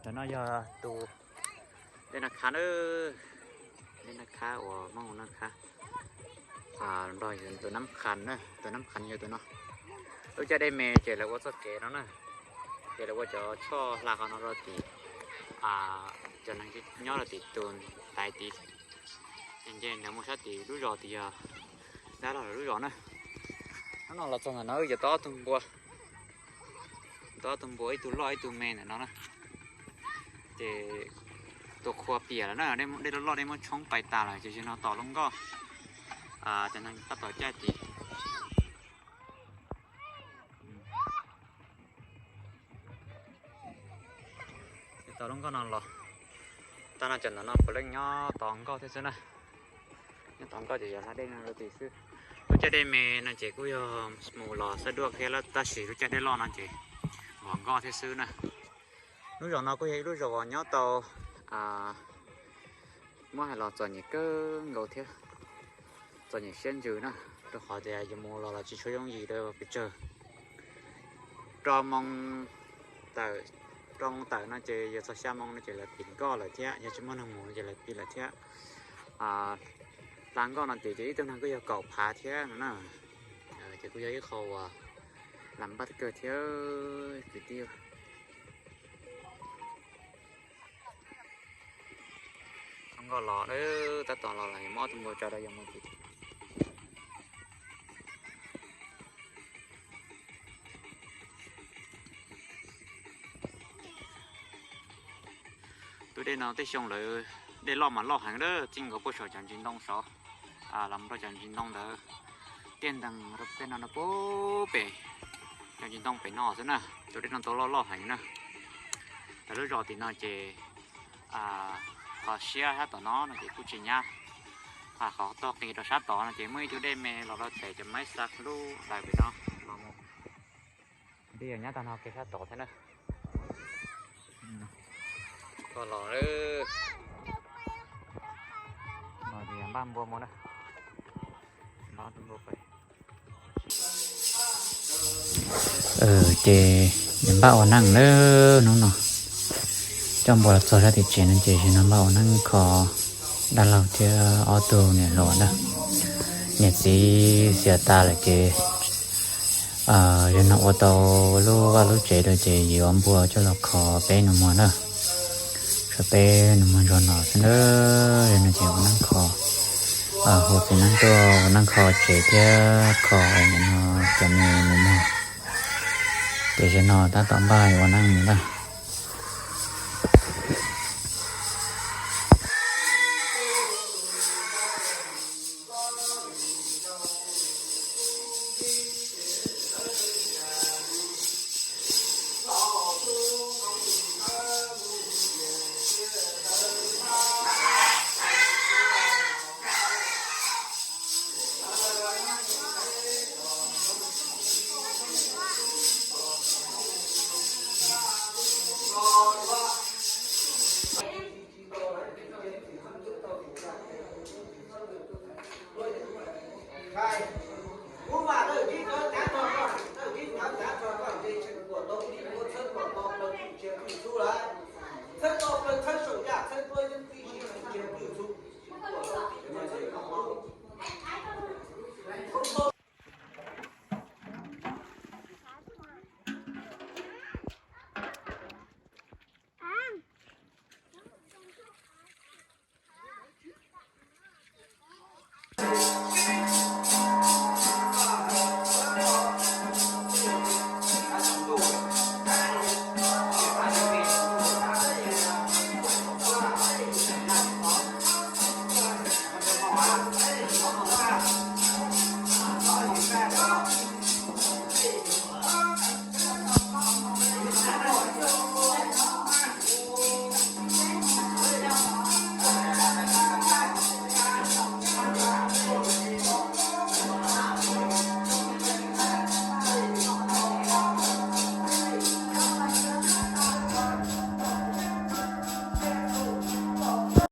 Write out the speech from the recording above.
Cov no yog tus dej Naj Khab na, dej Naj Khab uas Hmoob hu Naj Khab, nrog tus Nab Qhas na, tus Nab Qhas yog tus no. Lub caij dej me ces lawv ua txoj kev no na, ces lawv ua cov choj hla qhov no rau tim, cov neeg nyob rau tim tus tais tid, ces nce ntawd mus sab tim lub zos tim yog dab laug lawv lub zos na. Hnub no los txog ntawm no wb cov tau ob tug npua, tau ob tug npua, ib tug loj ib tug me ntawm no na. Ces tus qhua piam lawm na, dej loj loj dej muab tshoob pais tas lawm ces zaum no tos lub nkoj, cov neeg tab tom caij tim. Ces tos lub nkoj no los, tag no cov ntawm no puav leej nyob tos nkoj thiab xwb na. Nyob tos nkoj ces yog hla dej no rau tim xwb. Lub caij dej me no ces kuj yog mus los xab duaj thiab, tab sis lub caij dej loj no ces vov nkoj thiab xwb na. Lub zos no kuj yog ib lub zos uas nyob tau, muab hais los txom nyem kawg nkaus thiab, txom nyem siab ntsws na, rau qhov tias yuav mus los los tsis tshua yooj yim rau pes tsawg. Rau moo tawm, rau moo tawm no ces yuav txog xya moo no ces lawv pim nkoj lawm thiab, yog tsis muaj neeg mus no ces lawv pim lawm thiab. Hla nkoj no tim ces ib tug neeg kuj yog kaum phav thiab no na. Ces kuj yog ib qho uas lam npaj kawg thiab kwv tij. Nkoj los, tab tom los lawm, muab ob tug npua tso rau yog mus tim. Tus dej no tej xyoo lawv dej loj mas loj heev lawm, txij nkaus puag saum cov ntsis ntoo saud los mus rau cov ntsis ntoo ntawd, tiaj ntees rau tej no no puag pem cov ntsis ntoo pem no xwb na. Tus dej no tau loj loj heev na. Lawv lub zos tim no ces qhov siab sab tom no no ces kuj tsis nyab, qhov tog qis rau sab tod no ces muaj ib tug dej me los rau pem cov maib xa lub daws pem no los mus. Dej yog nyab tag no kev sab tod thiab na. Koj los, npaj npua mus na. Ces npaj ua neej lawm hnub no, coj npua los txog sab tim tsev no ces zaum no npaj ua neej kho dab laug thiab ob tug niam hluas na. Niam txiv xiam tas lawm ces zaum no ua tau lub vaj lub tsev rau ces yuav npua coj los kho peb nus muag na. Kho peb nus muag ntsuag no xwb na. Zaum no ces ua neej kho, hu txiv neej tuaj ua neej kho tsev thiab kho no cov me nus muag. Ces zaum no tab tom npaj yuav ua neej na.